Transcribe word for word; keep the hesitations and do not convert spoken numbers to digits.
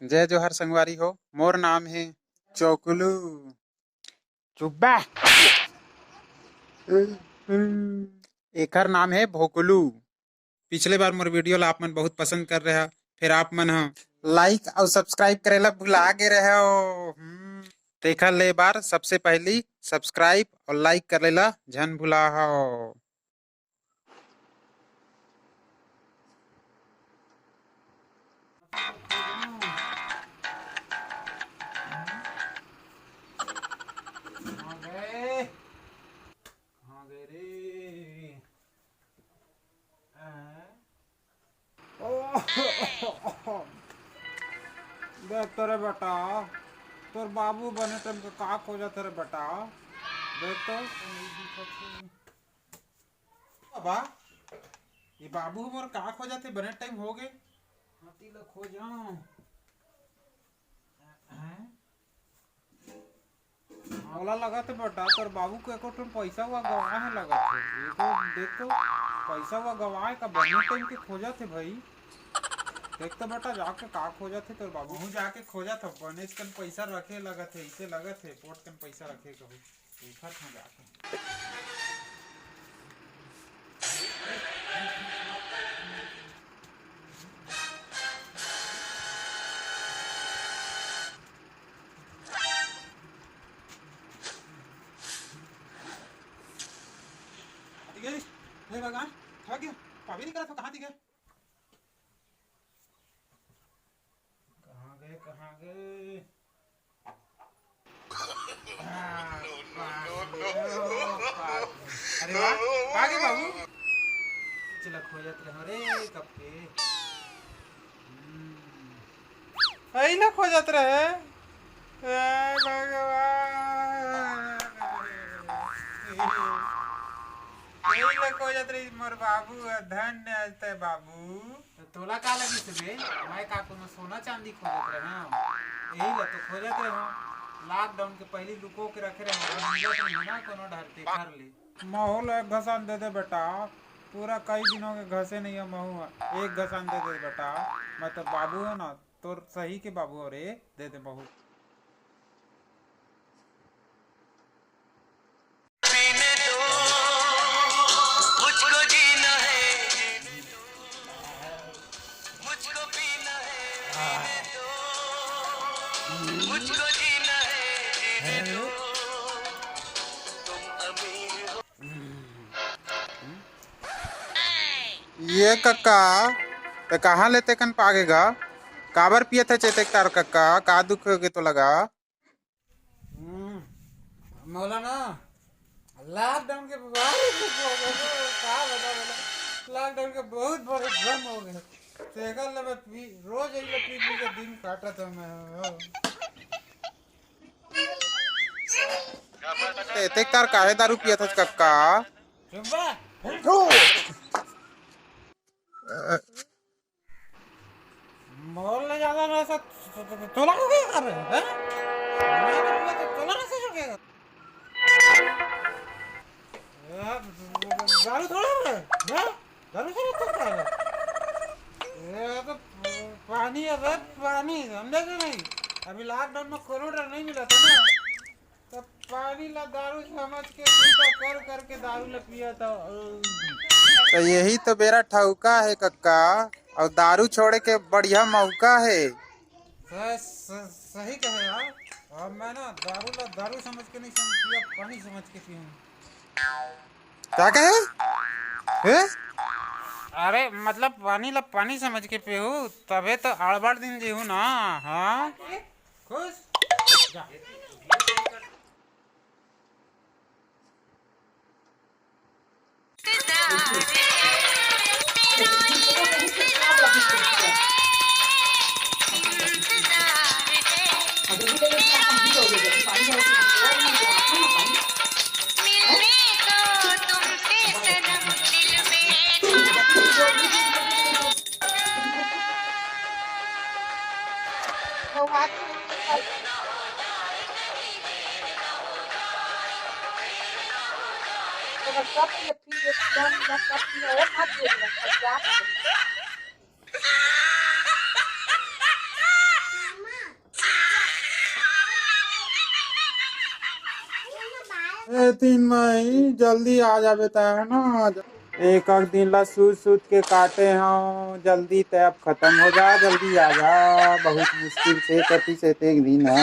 जय जोहार संगवारी हो, मोर नाम हे चोकलू। चुब्बा। एकर नाम हे भोकलू। पिछले बार मोर वीडियो ला आप मन बहुत पसंद कर रहे हो, फिर आप मन ह लाइक अउ सब्सक्राइब करे ला भुला गे रहे हो। हम्म, तेखर ले बार सबसे पहली सब्सक्राइब अउ लाइक करे ला झन भुला हो। कहाँ गए? कहाँ गए रे? हैं? ओ, देख तो रे बेटा, तोर बाबू बने टाइम के का खोजत हे रे बेटा? देख तो। बाबा, ये बाबू मोर का खोजत हे? बने टाइम हो गए, हाथी ला खोजो। हैं? मोला लगत हे बेटा, तोर बाबू के एको ठन पैसा हुआ गवा हे लगत हे। एको देख तो, पैसा हुआ गवा हे का? बने टाइम के खोजत हे भाई। देख तो बेटा, जाके का खोजत हे तोर बाबू। हूँ जाके खोजत हूँ, बनेच कन पैसा रखे लगत हे, इसे लगत हे, पोट कन पैसा रखे कहूँ। देखत हूँ जाके। ठीक है, हे भगवान, थक गया, पाबे नहीं करा था, कहाँ दिखे? कहाँ गए, कहाँ गए? अरे वाह, आ गए बाबू। चला, खोजत रहे रे कब के। हम्म। यही ना खोजत रहे। ए भगवान। यही ना खोजत रही मोर बाबू, धन्य हस तैं बाबू। त तोला का लगिस बे? मैं का कोनो सोना चांदी खोजत रहेंव? यही ला तो खोजत रहेंव। लॉकडाउन के पहिली लुको के रखे रहेंव, अब मिलत नइ हे ना कोनो डहर, तेखर ले। महू ला एक घसान दे दे बेटा, पूरा कई दिन हो गए घसे नइ हे महू ह। एक घसान दे दे बेटा, मैं तो बाबू हूँ ना, तोर सही के बाबू हूँ रे, दे दे महू। ये कक्का, ते कहाँ ले तेकन पागे गा? काबर पियत हे चेतेक तार कक्का? का दुख होगे तोला गा? हम्म, मोला ना लॉकडाउन के बहुत दुख हो गया, का बता बोला, लॉकडाउन के बहुत बड़े गम हो गए। तेकर ले मैं पी, रोज यही पी पी के दिन काटत हूँ मैं। एतेक तार काहे दारू पियत हस कक्का? चुप बे। मोर ले ज्यादा नशा तो, तो, तो, तोला हो गया कर रहे हैं? मैं तो बोला तो तोला नशा हो गया। यार, दारू थोड़ा है, हैं? दारू से तो कर रहे। ये तो पानी है बे, पानी, समझे कि नहीं? अभी लॉकडाउन में कोरोना नहीं मिला था ना, तो पानी ला दारू समझ के पीता, कर करके दारू ला पिया था। तो यही तो बेरा ठौका है कक्का, और दारू छोड़े के बढ़िया मौका है। स-, स-, सही कहे यार, अब मैं ना दारू ला दारू समझ के नहीं समझ पिया, पानी समझ के पीऊँ। का कहे? हैं? अरे मतलब पानी ला पानी समझ के पीहू, तबे तो अड़बड़ दिन जीहू ना। हाँ, खुश। जा। ए तीन मई, जल्दी आ जाबे त, है ना? एक एक दिन ला सूत सूत के काटे हव, जल्दी ते अब खत्म हो जा, जल्दी आ जा। बहुत मुश्किल से कटिस एतेक दिन ह।